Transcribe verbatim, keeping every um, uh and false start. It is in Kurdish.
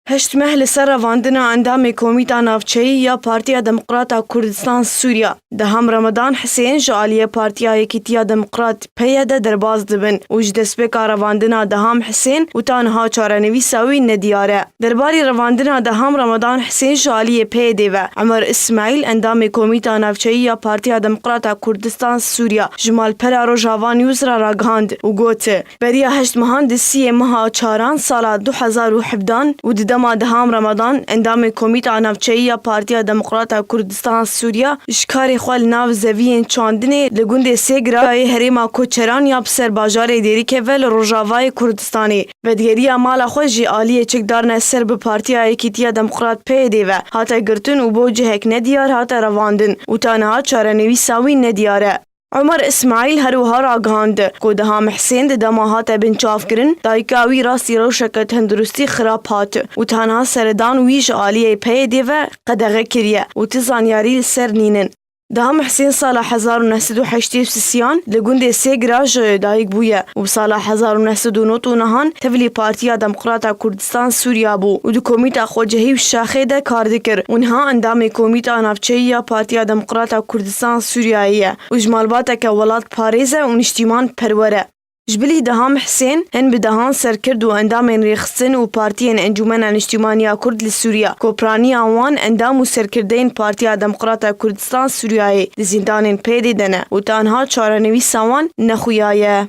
Heşt meh li ser revandina endamê Komîta Navçeyî ya Partiya Demokrata Kurdistan Sûriya, Deham Ramadan Hisên ji aliyê Partiya Yekîtiya Demokrat, P Y D, derbas dibin û ji destpêka revandina Deham Hisên û ta niha çarenivîsa wî nediyar e. Derbarî revandina Deham Ramadan Hisên ji aliyê P Y D ve, Emer Îsmaîl, endamê Komîta Navçeyî ya Partiya Demokrata Kurdistan Sûriya, ji malpera Rojava News re ragihand û got, Beriya heşt mehan di siyê meha çaran sala du hezar û hevdehan û di dema Deham Ramadan, endamê Komîta Navçeyî ya Partiya Demokrata Kurdistan Sûriya ji karê xwe li nav zeviyên çandinê li gundê Sêgirayê herêma Koçeran ya bi ser bajarê Dêrikê ve li rojavayê Kurdistanê, vedigeriya mala xwe ji aliyê çekdarine ser bi Partiya Yekîtiya Demokrat, P Y D, ve hate girtin û bo cihek nediyar hate revandin û ta niha çarenivîsa wî nediyar e. Omer Îsmaîl her wiha ragihand ku Deham Hisên di dema hate binçavkirin, dayika wî rastî rewşeke tenduristî xirab hat û tenha seredan wî ji aliyê P Y D ve qedexe kiriye û ti zanyarî li ser nînin. Deham Hisên sala hezar û neh sed û heştê û sisiyan li gundê Sêgira ji dayik bûye û sala hezar û neh sed û nod û nehan tevlî Partiya Demokrata Kurdistan Sûriya bû û di Komîta Xwecihî û Şaxê de kar dikir û niha endamê Komîta Navçeyî ya Partiya Demokrata Kurdistan Sûriyayê ye û ji malbateke welatparêz e û niştîman perwer e. Ji bilî Deham Hisên, hin bi dehan serkirt û endamên rêxistin û partiyên Encûmena Niştîmaniya Kurd li Sûriya, ku piraniya wan endam û serkirdeyên Partiya Demokrata Kurdistan Sûriyayê di zîndanên P Y D de ne û ta niha çarenivîsa wan nexuyaye.